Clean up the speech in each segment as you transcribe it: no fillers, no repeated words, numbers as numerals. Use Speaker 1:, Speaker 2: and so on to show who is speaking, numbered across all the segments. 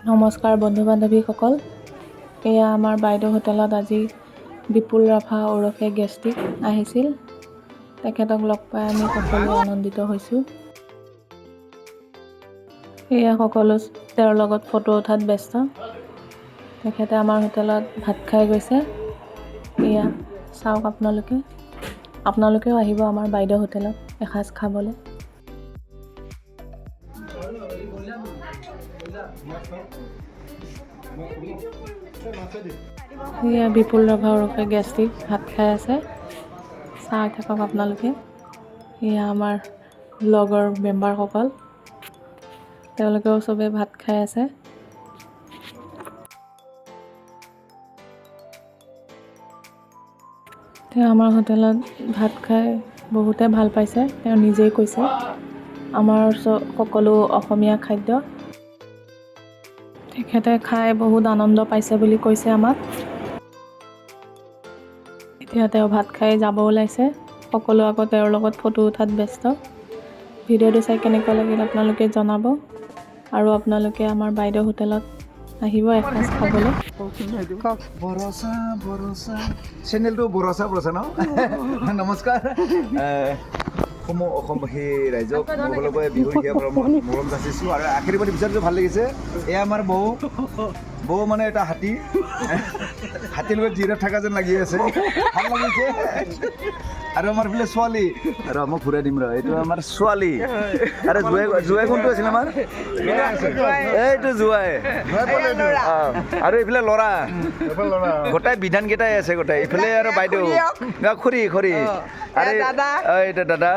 Speaker 1: নমস্কাৰ বন্ধু বান্ধৱীসকল, এয়া আমাৰ বাইদেউ হোটেলত আজি বিপুল ৰাভা ওৰফে গেষ্টিক আহিছিল। তেখেতক লগ পাই আমি সকলো আনন্দিত হৈছোঁ। এয়া সকলো তেওঁৰ লগত ফটো উঠাত ব্যস্ত। তেখেতে আমাৰ হোটেলত ভাত খাই গৈছে। এয়া চাওক আপোনালোকে। আপোনালোকেও আহিব আমাৰ বাইদেউ হোটেলত এসাঁজ খাবলৈ। এয়া বিপুল ৰাভা ওৰফে গেষ্টিক ভাত খাই আছে, চাই থাকক আপোনালোকে। এয়া আমাৰ লগৰ মেম্বাৰসকল, তেওঁলোকেও চবেই ভাত খাই আছে। তেওঁ আমাৰ হোটেলত ভাত খাই বহুতে ভাল পাইছে, তেওঁ নিজেই কৈছে। আমাৰ সকলো অসমীয়া খাদ্য তেখেতে খাই বহুত আনন্দ পাইছে বুলি কৈছে আমাক। এতিয়া তেওঁ ভাত খাই যাব ওলাইছে। সকলো আকৌ তেওঁৰ লগত ফটো উঠাত ব্যস্ত। ভিডিঅ'টো চাই কেনেকুৱা লাগিল আপোনালোকে জনাব আৰু আপোনালোকে আমাৰ বাইদেউ হোটেলত আহিব এসাঁজ খাবলৈ।
Speaker 2: ভৰসা ভৰসা চেনেলটো ভৰসা ভৰসা ন। নমস্কাৰ সমূহ অসমবাসী ৰাইজক মোৰ ফালৰ পৰা বিহুৰ হিয়া মৰম যাচিছোঁ আৰু আশীৰ্বাদ বিচাৰিছোঁ। ভাল লাগিছে। এয়া আমাৰ বৌ, বৌ মানে এটা হাতী, হাতীৰ লগত জিৰাফ থকা যেন লাগি আছে, ভাল লাগিছে। আৰু আমাৰ ফালে ছোৱালী, আৰু মই ঘূৰাই দিম ৰ। এইটো আমাৰ ছোৱালী আৰু জোৱাই। জোৱাই কোনটো আছিল আমাৰ? এইটো জোৱাই। আৰু এইফালে ল'ৰা গোটাই বিধান কেইটাই আছে গোটাই। এইফালে আৰু বাইদেউ, খুৰী, খুৰী আৰু এইটো দাদা,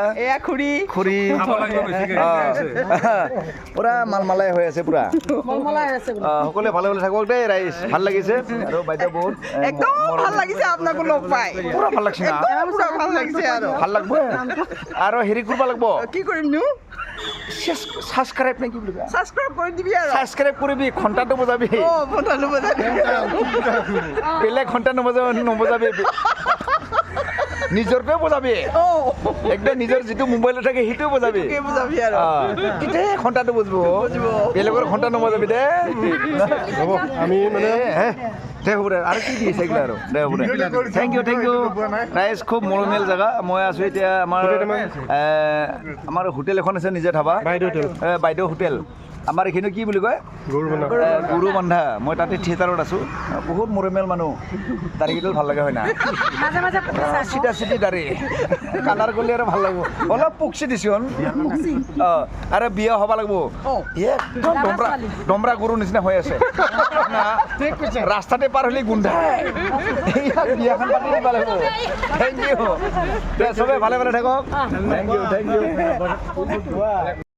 Speaker 2: খুৰী, খুৰী পুৰা মালমালাই হৈ আছে পুৰা। সকলোৱে ভালে ভালে থাকক দেই ৰাইজ। ভাল লাগিছে আৰু বাইদেউ বহুত
Speaker 3: একদম ভাল লাগিছে আপোনাকো লগ পাই।
Speaker 2: পুৰা ভাল লাগছে না?
Speaker 3: পুৰা ভাল লাগিছে আৰু।
Speaker 2: ভাল লাগব আৰু হেৰি কৰিব লাগিব।
Speaker 3: কি কৰিম নো?
Speaker 2: ছাবস্ক্ৰাইব নে কি বুলি কয়?
Speaker 3: ছাবস্ক্ৰাইব কৰি দিবি আৰু।
Speaker 2: ছাবস্ক্ৰাইব কৰিবি, ঘণ্টাটো বজাবি।
Speaker 3: অ, ঘণ্টাটো বজাবি।
Speaker 2: বেলেগ ঘণ্টা নবজাবি, নবজাবি, নিজৰটোৱে বজাবি। একদম নিজৰ যিটো মোবাইলত থাকে সেইটোৱে বজাবি।
Speaker 3: বজাবি আৰু।
Speaker 2: তেতিয়াহে ঘণ্টাটো বজব, বেলেগৰ ঘণ্টা নবজাবি দে।
Speaker 4: হ'ব, আমি মানে
Speaker 2: দে, হ'ব দে। আৰু কি দিছে এইগিলা আৰু দে, হ'ব দে। Thank U, thank U ৰাইজ। খুব মৰমীয়াল জেগা। মই আছোঁ এতিয়া আমাৰ আমাৰ হোটেল এখন আছে, নিজে ধাবা, বাইদেউ হোটেল। আমাৰ এইখিনি কি বুলি কয়? গৰুবন্ধা। মই তাতে থিয়েটাৰত আছোঁ। বহুত মৰমীয়াল মানুহ। দাড়িকেইডাল ভাল লাগে হয় না? চিধা চিধি দাড়ি, কালাৰ কৰিলে আৰু ভাল লাগিব। অলপ পুকচি দিছোন। অঁ, আৰু বিয়া হ'ব লাগিব। একদম দমৰা দমৰা গৰুৰ নিচিনা হৈ আছে, ৰাস্তাতে পাৰ হ'লে গোন্ধাই। বিয়াখন পাতি দিব লাগিব। Thank U. চবে ভালে ভালে থাকক। Thank U, thank U.